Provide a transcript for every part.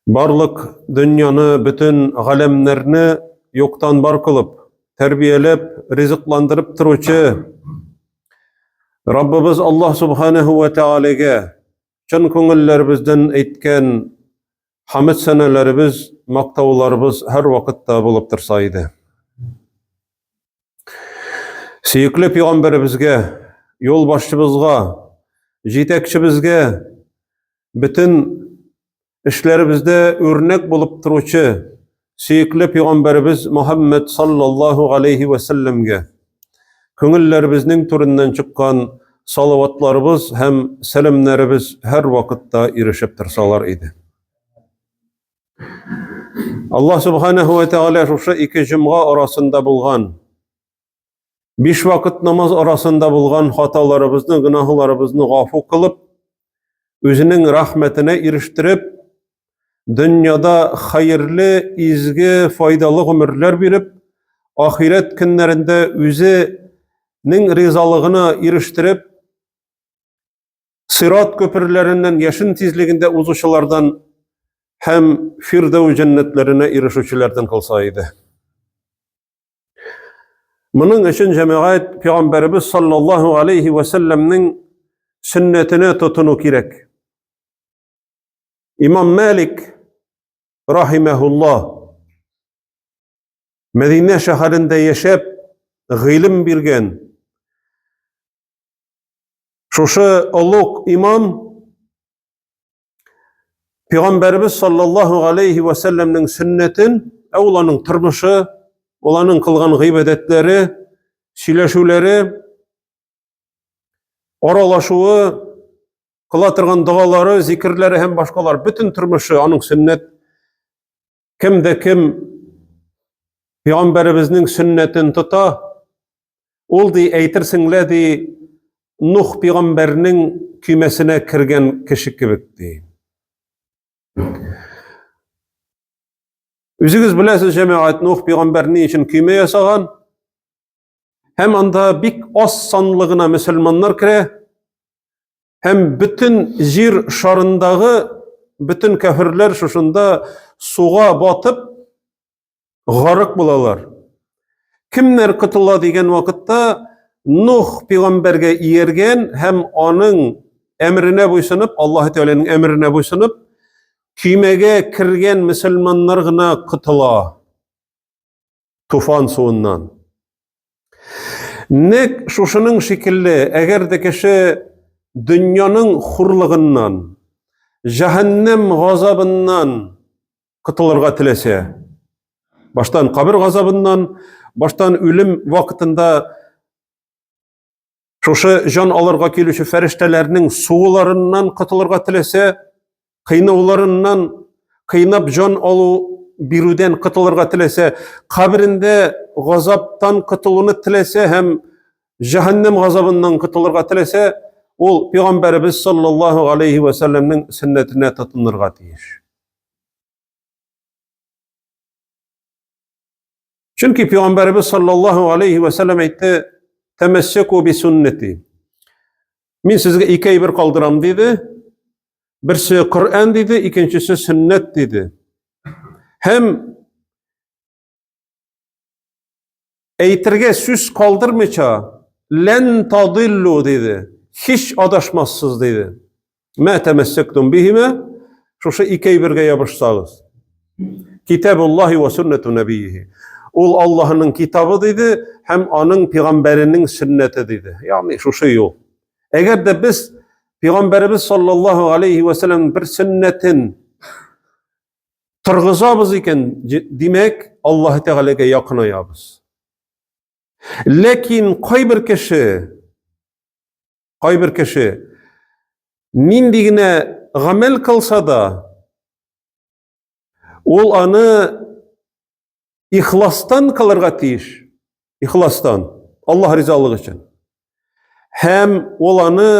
Барлык дөньяны, бөтен галәмнәрне юктан бар кылып, тәрбияләп, ризыкландырып торучы Раббыбыз Аллаһ Субханаһу ва Таалагә чын күңелләребездән әйткән хамд сәнәләребез, мактауларыбыз һәр вакытта булып торса иде. Сөекле пәйгамбәребезгә, юлбашчыбызга, җитәкчебезгә, бөтен эшләребездә үрнәк булып торучы сөекле пәйгамбәребез Мухаммад саллаллаһу алейхи ва сәлләмгә күңелләребезнең түреннән чыккан салаватларыбыз һәм сәламнәребез һәр вакытта ирешеп торсалар иде. Аллаһ субханаһу ва тааля шушы ике җомга арасында булган Биш вакыт намаз арасында булган хаталарыбызны, гөнаһларыбызны гафу кылып, үзенең рәхмәтенә ирештереп, дөньяда хәерле, изге, файдалы гомерләр биреп, ахирәт көннәрендә үзенең ризалыгына ирештереп, Сират күперләреннән яшен тизлегендә узучылардан һәм Фирдәү җәннәтләренә ирешүчеләрдән кылса иде. Моның өчен җәмәгать пәйгамбәребез саллаллаһу алейхи ва сәлләмнең сөннәтенә тотыну кирәк. Имам Малик рахимахуллах Мәдинә шәһәрендә яшәп гыйлем биргән шушы олуг имам Пәйгамбәребез саллаллаһу алейхи ва сәлләмнең сөннәтен, ә ул аның тормышы, ул аның кылган гыйбадәтләре, сөйләшүләре, аралашуы, кыла торган догалары, зикерләре һәм башкалар бөтен тормышы аның сөннәт. Кем дә кем пәйгамбәребезнең сөннәтен тота, ул ди әйтерсең лә ди Нух пәйгамбәрнең көймәсенә кергән кеше кебек ди. Үзегез беләсез, җәмәгать, Нух пәйгамбәр ни өчен көймә ясаган? Һәм анда бик аз санлы гына мөселманнар керә. Һәм бөтен җир шарындагы бөтен кәферләр шушында суга батып гарык булалар. Кемнәр котыла дигән вакытта Нух пәйгамбәргә ияргән һәм аның әмеренә буйсынып, Аллаһ Тәгаләнең әмеренә буйсынып, көймәгә кергән мөселманнар гына котыла. Туфан суыннан. Нәк шушының шикелле, әгәр дә кеше дөньяның хурлыгыннан, җәһәннәм газабыннан котылырга теләсә, баштан кабер газабыннан, баштан үлем вакытында Шушы җан алырга килүче фәрештәләрнең сугуларыннан котылырга теләсә, кыйнауларыннан, кыйнап җан алу бирүдән котылырга теләсә, каберендә газаптан котылуны теләсә һәм җәһәннәм газабыннан котылырга теләсә, ул пәйгамбәребез саллаллаһу алейхи ва сәлләмнең сөннәтенә тотынырга тиеш. Чөнки пәйгамбәребез саллаллаһу алейхи ва сәлләм әйтте, "Тәмәссәку би суннати." Мин сезгә ике әйбер калдырам диде. Берсе Коръән диде, икенчесе сөннәт диде. Һәм әйтергә сүз калдырмыйча, лән тадиллу диде. Һич адашмассыз диде. Мә тәмәссәктум бихима, шушы ике әйбергә ябышсагыз. Китабуллаһи ва суннату набийхи. Ул Аллаһының китабы диде һәм аның пәйгамбәренең сөннәте диде. Ягъни шушы юл. Әгәр дә без пәйгамбәребез саллаллаһу алейхи ва саллям бер сөннәтен торгызабыз икән, димәк, Аллаһ Тәгаләгә якынаябыз. Ләкин кайбер кеше Кайбер кеше нинди генә гамәл кылса да, ул аны ихластан кылырга тиеш. Ихластан. Аллаһ ризалыгы өчен. Һәм ул аны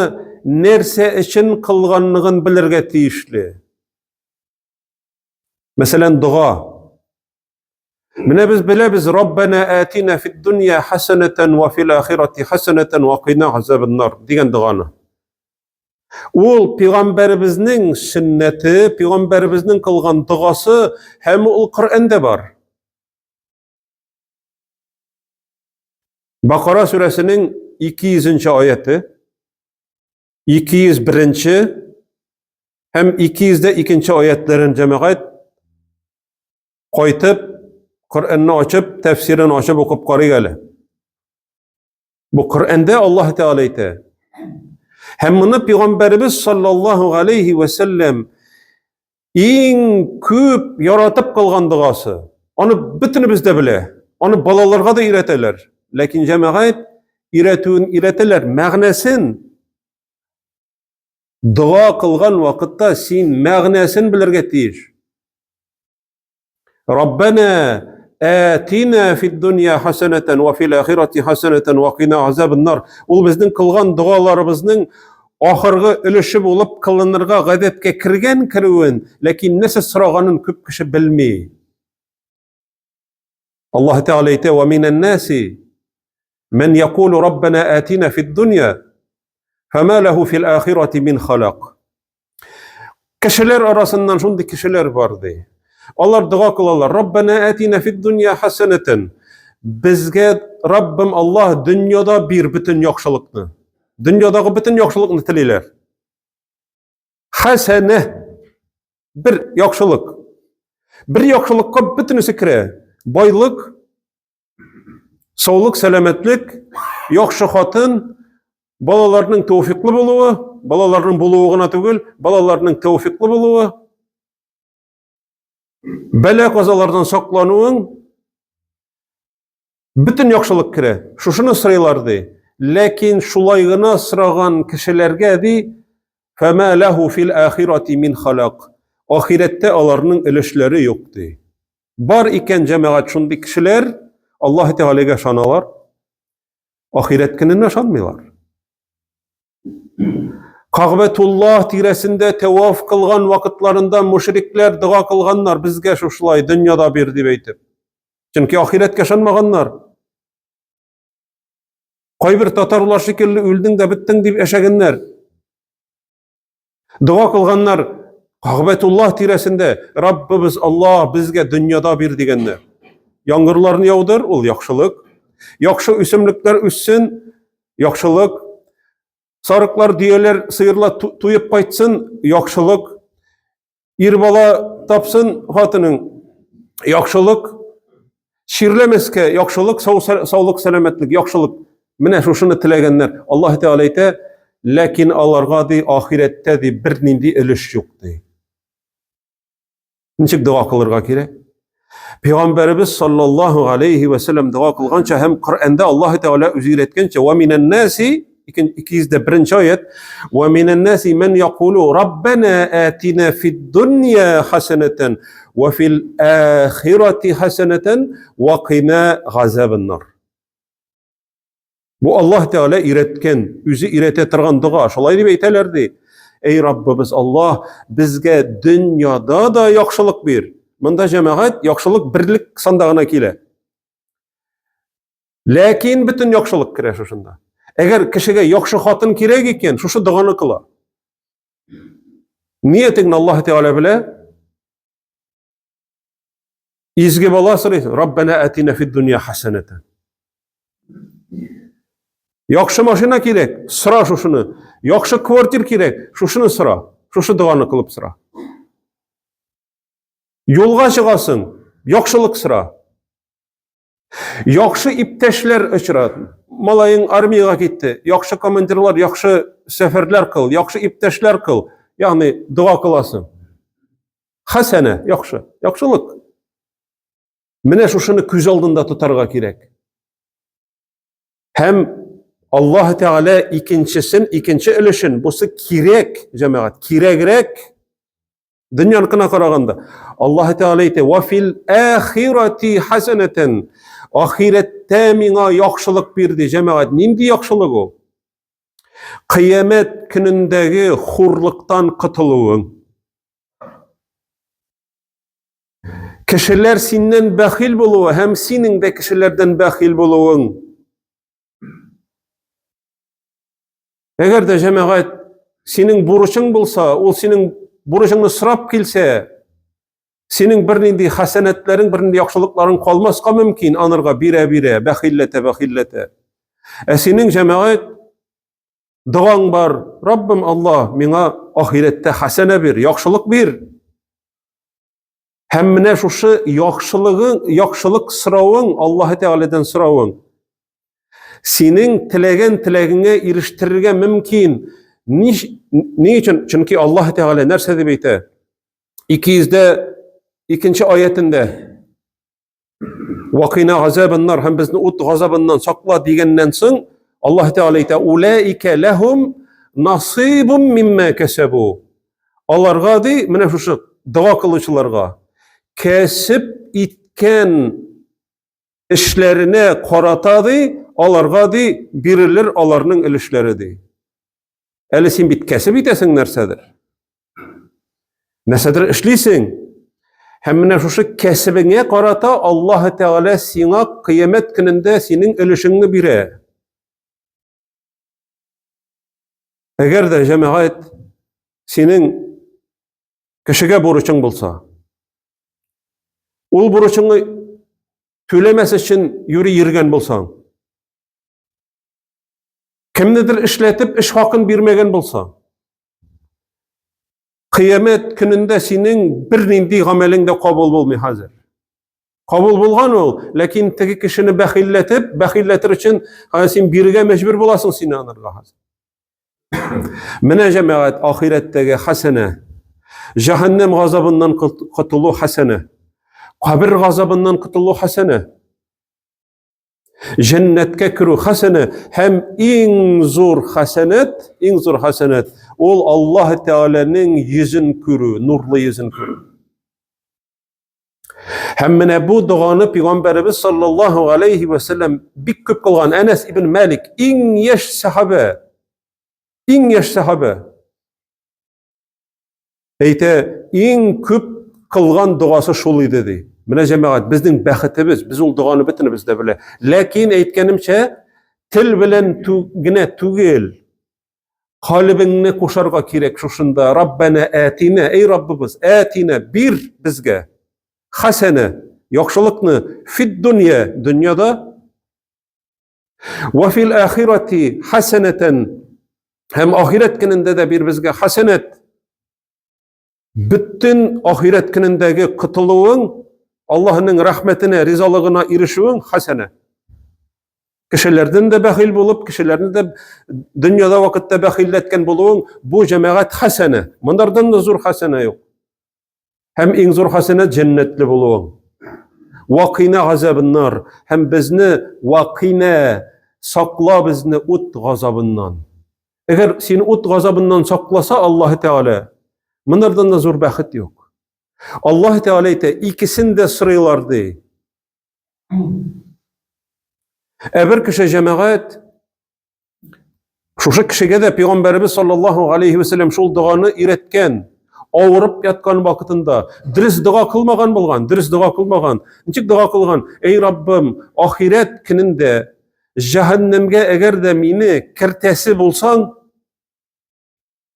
нәрсә өчен кылганлыгын белергә тиешле. Мәсәлән, дога. Менә без беләбез, Раббана атина фид дөнья хасанатан ва фил ахирати хасанатан ва кина азабаннар дигән доганы. Ул пәйгамбәребезнең сөннәте, пәйгамбәребезнең кылган догасы һәм ул Коръәндә бар. Бакара сүрәсенең 200 аяты, 201 һәм 202 аятларын җәмәгать кайтып, Коръәнне ачып, тәфсирен ачып укып карыйк әле. Бу Коръәндә Аллаһ Тәгалә әйтә. Һәм моны пәйгамбәребез саллаллаһу алейхи ва сәлләм иң күп яратып кылган догасы. Аны бөтенебез дә белә. Аны балаларга да өйрәтәләр. Ләкин җәмәгать өйрәтүен өйрәтәләр, мәгънәсен дога кылган вакытта син мәгънәсен белергә тиеш. Раббана атина фид дөнья хасанатан ва фил ахирати хасанатан ва кина азабан нар. Ул безнең кылган догаларыбызның ахыргы өлеше булып кылынырга гадәткә кергән керүен, ләкин нәрсә сораганын күп кеше белми. Аллаһ Тәгалә әйтә: "Ва минән наси мен якулу раббана атина фид дөнья фама лаху фил ахирати мин халак." Кешеләр арасыннан шундый кешеләр бар ди. Алар дога кылалар. Раббана атина фид дөнья хасанатан. Безгә Раббым Аллаһ дөньяда бир бөтен яхшылыкны. Дөньядагы бөтен яхшылыкны телиләр. Хасана бер яхшылык. Бер яхшылыкка бөтенесе керә. Байлык, саулык, сәламәтлек, яхшы хатын, балаларның тәүфиклы булуы, балаларның булуы гына түгел, балаларның тәүфиклы булуы, бәла казалардан саклануың, бөтен яхшылык керә. Шушыны сорыйлар ди. Ләкин шулай гына сораган кешеләргә ди, фәмә ләһу фил ахирати мин халак. Ахирәттә аларның өлешләре юк ди. Бар икән җәмәгать шундый кешеләр, Аллаһ Тәгаләгә ышаналар, ахирәт көненә ышанмыйлар. Кагъбәтуллаһ тирәсендә тәваф кылган вакытларында мушрикләр дога кылганнар, безгә шушылай дөньяда бир дип әйтеп. Чөнки ахирәткә ышанмаганнар. Кайбер татарлар шикелле үлдең дә беттең дип яшәгәннәр. Дога кылганнар Кагъбәтуллаһ тирәсендә, Раббыбыз Аллаһ безгә дөньяда бир дигәннәр. Яңгырларны яудыр, ул яхшылык. Яхшы үсемлекләр үссен, яхшылык. Сарыклар, дөяләр, сыерлар туеп кайтсын, яхшылык. Ир бала тапсын хатының, яхшылык. Чирләмәскә яхшылык, сау, саулык, сәламәтлек, яхшылык. Менә шушыны теләгәннәр. Аллаһ Тәгалә әйтә, ләкин аларга ди ахирәттә ди бернинди өлеш юк ди. Ничек дога кылырга кирәк? Пәйгамбәребез саллаллаһу алейхи ва саллям дога кылганча һәм Коръәндә Аллаһ Тәгалә үзе өйрәткәнчә, "Ва минән наси" 201 аят, "Ва минән наси мен якулу раббана атина фид дөнья хасанатан ва фил ахирати хасанатан ва кина газабан нар." Бу Аллаһ Тәгалә өйрәткән, үзе өйрәтә торган дога. Шулай дип әйтәләр ди. Эй Раббыбыз Аллаһ, безгә дөньяда да яхшылык бир. Монда җәмәгать яхшылык берлек санда гына килә. Ләкин бөтен яхшылык керә шушында. Әгәр кешегә яхшы хатын кирәк икән, шушы доганы кыла. Ниятеңне Аллаһ Тәгалә белә. Изге бала сорыйсың, Раббана атина фид дөнья хасанатан. Яхшы машина кирәк, сора шушыны. Яхшы квартир кирәк, шушыны сора. Шушы доганы кылып сора. Юлга чыгасың, яхшылык сора. Яхшы иптәшләр очрат. Малаең армиягә китте. Яхшы командирлар, яхшы сәфәрләр кыл, яхшы иптәшләр кыл. Ягъни дога кыласың. Хәсәнә, яхшы, яхшылык. Менә шушыны күз алдында тотарга кирәк. Һәм Аллаһ Тәгалә икенчесен, икенче өлешен, бусы кирәк, җәмәгать, кирәгрәк Дөньяныкына караганда. Аллаһ Тәгалә әйтә: "Ва фил ахирати хасанатан." Ахирәттә миңа яхшылык бирде, җәмәгать. Нинди яхшылык ул? Кыямәт көнендәге хурлыктан котылуың. Кешеләр синнән бәхил булуы һәм синең дә кешеләрдән бәхил булуың. Әгәр дә җәмәгать синең бурычың булса, ул синең бурычыңны сорап килсә, синең бернинди хәсәнәтләрең, бернинди яхшылыкларың калмаска мөмкин анырга бирә-бирә, бәхилләтә, бәхилләтә. Ә синең җәмәгать догаң бар, Раббым Аллаһ, миңа ахирәттә хәсәнә бир, яхшылык бир. Һәм менә шушы яхшылыгың, яхшылык соравың, Аллаһ Тәгаләдән соравың синең теләгән теләгеңә ирештерергә мөмкин. Ни, ни өчен? Чөнки Аллаһ Тәгалә нәрсә дип әйтә? 202 аятендә Вакина газабыннар һәм безне ут газабыннан сакла дигәннән соң Аллаһ Тәгалә әйтә: "Улаика лахум насибум мимма касабу." Аларга ди, менә шушы дога кылучыларга кәсеп иткән эшләренә карата ди, аларга ди бирелер аларның өлешләре ди. Әле син бит кәсеп итәсең нәрсәдер. Нәрсәдер эшлисең. Һәм менә шушы кәсебеңә карата Аллаһ Тәгалә сиңа кыямәт көнендә синең өлешеңне бирә. Әгәр дә җәмәгать синең кешегә бурычың булса, ул бурычыңны түләмәс өчен юри йөргән булсаң, кемнедер эшләтеп эш хакын бирмәгән булсаң, кыямәт көнендә синең бернинди гамәлең дә кабул булмый хәзер. Кабул булган ул, ләкин теге кешене бәхилләтеп, бәхилләтер өчен син бирергә мәҗбүр буласың син анарга хәзер. Менә җәмәгать ахирәттәге хәсәнә. Җәһәннәм газабыннан котылу хәсәнә. Кабер газабыннан котылу хәсәнә. Җәннәткә керү хәсәнә һәм иң зур хәсәнәт, иң зур хәсәнәт ул Аллаһ Тәгаләнең йөзен күрү, нурлы йөзен күрү. Һәм менә бу доганы пәйгамбәребез саллаллаһу алейхи ва саллям бик күп кылган. Әнәс ибн Малик иң яшь сахабә. Иң яшь сахабә. Әйтә, иң күп кылган догасы шул иде ди. Менә җәмәгать, безнең бәхетебез, без ул доганы бөтенебез дә белә. Ләкин әйткәнемчә, тел белән генә түгел, Калебеңне кушарга кирәк шушында. Раббана атина, эй Раббыбыз, атина, бир безгә. Хасана, яхшылыкны фид дөнья, дөньяда. Ва фил ахирати хасанатан. Һәм ахирәт көнендә дә бир безгә хасанат. Бөтен ахирәт көнендәге котылуың, Аллаһының рәхмәтенә, ризалыгына ирешүең хәсәнә. Кешеләрдән дә бәхил булып, кешеләрне дә дөньяда вакытта бәхилләткән булуың бу җәмәгать хәсәнә. Мондардан да зур хәсәнә юк. Һәм иң зур хәсәнә җәннәтле булуың. Вакина газабыннар һәм безне вакина сакла безне ут газабыннан. Әгәр сине ут газабыннан сакласа Аллаһ Тәгалә, монардан да зур бәхет юк. Аллаһ Тәгалә әйтә, икесен дә сорыйлар ди. Ә бер кеше җәмәгать шушы кешегә дә пәйгамбәребез саллаллаһу алейхи вәсәлләм шул доганы өйрәткән. Авырып яткан вакытында дөрес дога кылмаган булган, дөрес дога кылмаган. Ничек дога кылган? Эй Раббым, ахирәт көнендә Җәһәннәмгә әгәр дә мине кертәсе булсаң,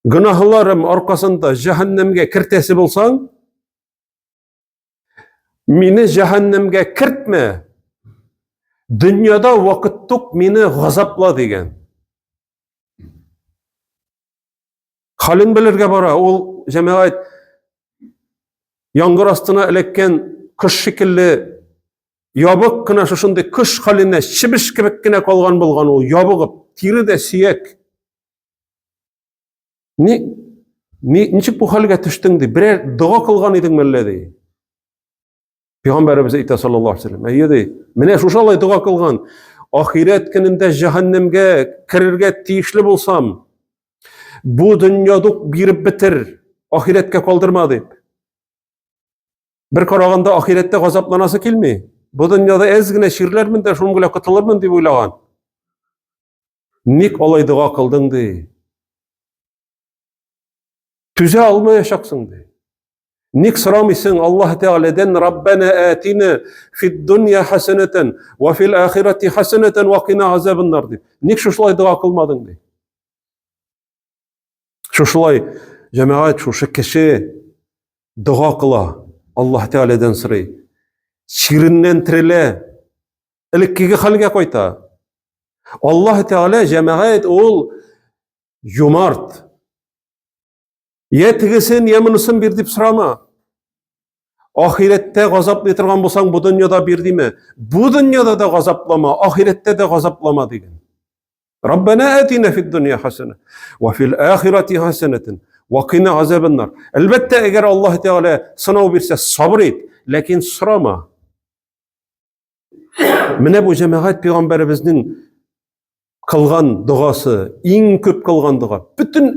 гөнаһларым аркасында җәһәннәмгә кертәсе булсаң, мине җәһәннәмгә кертмә, дөньяда вакыт тук мине газапла дигән. Хәлен белергә бара, ул җәмәгать яңгыр астына эләккән кош шикелле ябык кына шушындый кош хәленә чебеш кебек кенә калган булган ул, ябыгып, тире дә сөяк. Ни, ни, ничек бу хәлгә төштең ди, берәр дога кылган идең мәллә ди. Пәйгамбәребез әйтә саллаллаһу алейһи вәсәлләм, әйе ди, менә шушы алай дога кылган. Ахирәт көнендә җәһәннәмгә керергә тиешле булсам, бу дөньяда ук биреп бетер, ахирәткә калдырма дип. Бер караганда ахирәттә газапланасы килми. Бу дөньяда әз генә чирләрмен дә шуның белән котылырмын дип уйлаган. Ник алай дога кылдың ди? Түзә алмаячаксың ди. Ник сорамыйсың Аллаһ Тәгаләдән Раббана атина фид дөнья хасанатан ва фил ахирати хасанатан ва кина азабаннар дип. Ник шушылай дога кылмадың ди. Шушылай җәмәгать шушы кеше дога кыла, Аллаһ Тәгаләдән сорый. Чиреннән терелә, элеккеге хәлгә кайта. Аллаһ Тәгалә җәмәгать ул юмарт. Я тегесен, я монысын бир дип сорама. Ахирәттә газаплый торган булсаң, бу дөньяда бир диме? Бу дөньяда да газаплама, ахирәттә дә газаплама диген. Раббана атина фид дөнья хасана ва фил ахирати хасанатан ва кина азабаннар. Әлбәттә, әгәр Аллаһ Тәгалә сынау бирсә, сабыр ит, ләкин сорама. Менә бу җәмәгать пәйгамбәребезнең кылган догасы, иң күп кылган дога. Бөтен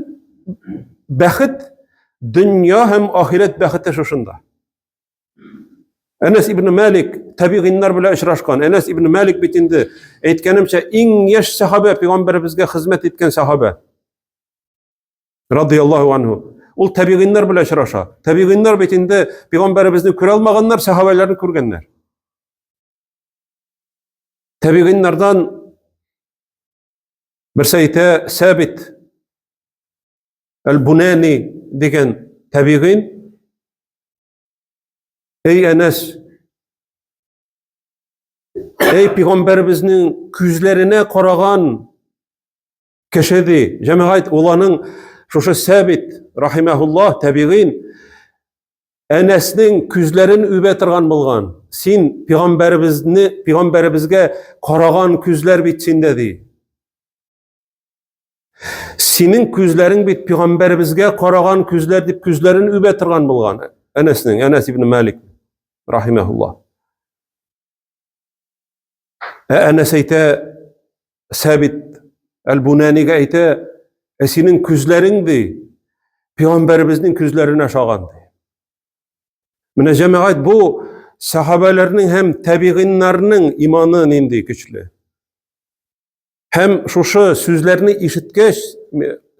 бәхет, дөнья һәм ахирәт бәхете шушында. Әнәс ибн Малик табигыйннар белән очрашкан. Әнәс ибн Малик бит инде әйткәнемчә иң яшь сахабә, пәйгамбәребезгә хезмәт иткән сахабә. Радияллаһу анһу. Ул табигыйннар белән очраша. Табигыйннар бит инде пәйгамбәребезне күрә алмаганнар, сахабәләрне күргәннәр. Табигыйннардан берсе әйтә, Сәбит Әл-Бунани дигән табигыйн, Эй Әнәс, эй пәйгамбәребезнең күзләренә караган кеше ди, җәмәгать, ул аның шушы Сәбит рахимахуллаһ табигыйн Әнәснең күзләрен үбә торган булган. Син пәйгамбәребезне, пәйгамбәребезгә караган күзләр бит синдә ди. Синең күзләрең бит пәйгамбәребезгә караган күзләр дип күзләрен үбә торган булган. Әнәснең, Әнәс ибн Малик рахимахуллаһ. Ә Әнәс әйтә, Сәбит Әл-Бунанигә әйтә, ә синең күзләрең ди, пәйгамбәребезнең күзләренә ошаган ди. Менә җәмәгать бу сахабәләрнең һәм табигыйннарның иманы нинди көчле. Һәм шушы сүзләрне ишеткәч,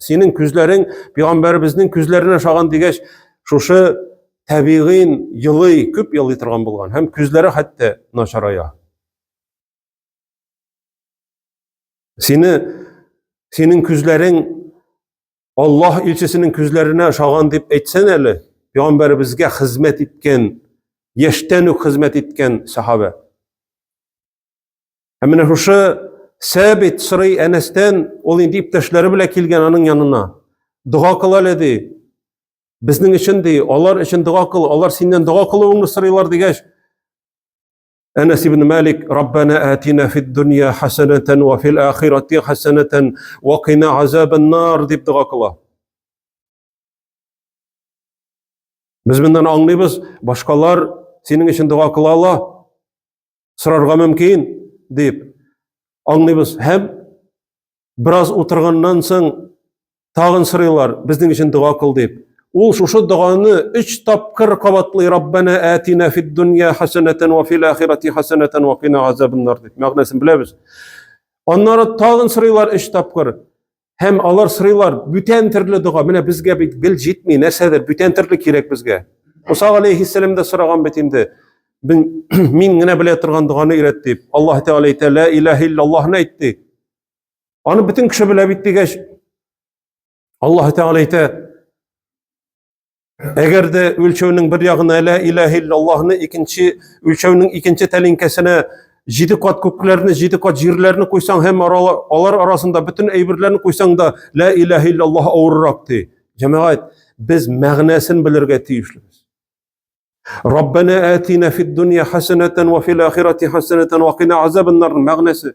синең күзләрең пәйгамбәребезнең күзләренә ошаган дигәч, шушы табигыйн елый, күп елый торган булган һәм күзләре хәтта начарая. Сине синең күзләрең Аллаһ илчесенең күзләренә ошаган дип әйтсән әле, пәйгамбәребезгә хезмәт иткән, яшьтән үк хезмәт иткән сахабә. Ә менә шушы Сәбит сорый Әнәстән, ул инде иптәшләре белән килгән аның янына. Дога кыл әле ди. Безнең өчен ди, алар өчен дога кыл, алар синнән дога кылуыңны сорыйлар дигәч, Әнәс ибн Малик, Раббана атина фид дөнья хасанатан ва фил ахирати хасанатан ва кина азабан нар дип дога кыла. Без моннан аңлыйбыз, башкалар синең өчен дога кыла ала. Сорарга мөмкин дип аңлыйбыз һәм бераз утырганнан соң тагын сорыйлар, безнең өчен дога кыл дип. Ул шушы доганы өч тапкыр кабатлый, Раббана атина фид дөнья хасанатан ва фил ахирати хасанатан ва кина азабаннар дип. Мәгънәсен беләбез. Аннары тагын сорыйлар өч тапкыр. Һәм алар сорыйлар, бүтән төрле дога. Менә безгә бит гел җитми, нәрсәдер бүтән төрле кирәк безгә. Муса алейһиссәлам дә сораган бит инде. Мин, мин генә белә торган доганы өйрәт дип. Аллаһ Тәгалә әйтә, ла илаһ иллаллаһны әйт ди. Аны бөтен кеше белә бит дигәч, Аллаһ Тәгалә әйтә, Әгәр дә үлчәүнең бер ягына лә илаһ иллаллаһны, икенче үлчәүнең икенче тәлинкәсенә җиде кат күкләрне, җиде кат җирләрне куйсаң һәм алар арасында бөтен әйберләрне куйсаң да, лә илаһ иллаллаһ авыррак ди. Җәмәгать, без мәгънәсен белергә тиешлебез. Раббана атина фид дөнья хасанатан ва фил ахирати хасанатан ва кина азабан-нар мәгънәсе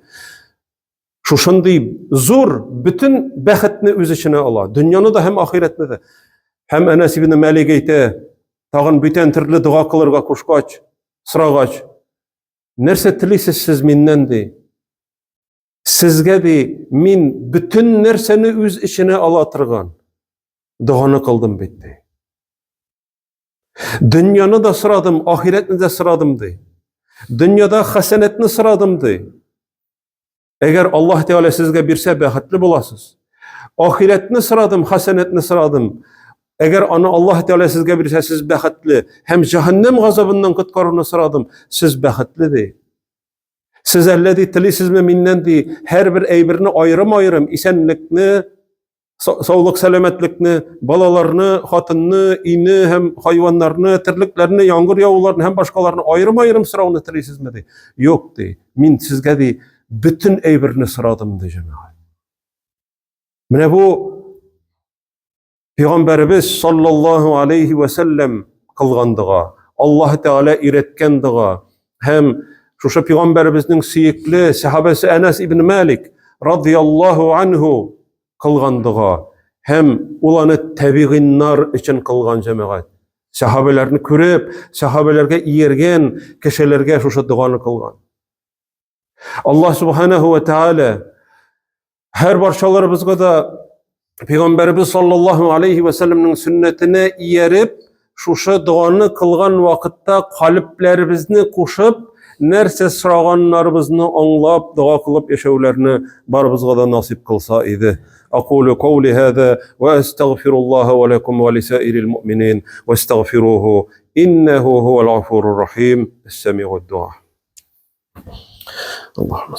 шушындый зур бөтен бәхетне үз эченә ала. Дөньяны да һәм ахирәтне дә. Һәм Әнәс ибн Мәлик әйтә, тагын бүтән төрле дога кылырга кушкач, сорагач, нәрсә телисез сез миннән ди. Сезгә ди, мин бөтен нәрсәне үз эченә ала торган доганы кылдым бит ди. Дөньяны да сорадым, ахирәтне дә сорадым ди. Дөньяда хәсәнәтне сорадым ди. Әгәр Аллаһ Тәгалә сезгә бирсә, бәхетле буласыз. Ахирәтне сорадым, хәсәнәтне сорадым. Әгәр аны Аллаһ Тәгалә сезгә бирсә, сез бәхетле. Һәм җәһәннәм газабыннан коткаруны сорадым, сез бәхетле ди. Сез әллә ди телисезме миннән ди, һәрбер әйберне аерым-аерым, исәнлекне, Саулык, сәламәтлекне, балаларны, хатынны, өйне һәм хайваннарны, терлекләрне, яңгыр явуларын һәм башкаларны аерым-аерым сорауны телисезме ди. Юк ди. Мин сезгә ди бөтен әйберне сорадым ди җәмәгать. Менә бу Пәйгамбәребез саллаллаһу алейхи ва сәлләм кылган дога, Аллаһ Тәгалә өйрәткән дога һәм шушы пәйгамбәребезнең сөекле сәхабәсе Әнәс ибн Малик радияллаһу анһу кылган дога һәм ул аны тәбигыйннар өчен кылган җәмәгать. Сәхабәләрне күреп, сәхабәләргә ияргән кешеләргә шушы доганы кылган. Аллаһ субханаху ва тааля һәр барчаларыбызга да Пәйгамбәребез саллаллаһу алейхи ва сәлләмнең сөннәтенә ияреп, шушы доганы кылган вакытта калебләребезне кушып, нәрсә сораганнарыбызны аңлап, дога кылып яшәүләрне барыбызга да насыйп кылса иде. Акулю каули һәза ва астагфируллаһа ва лакум ва лисаирил муъминин вастагфируху иннаху хуал гафурур рахим. Ас-самигуд дуа. Аллаһумма.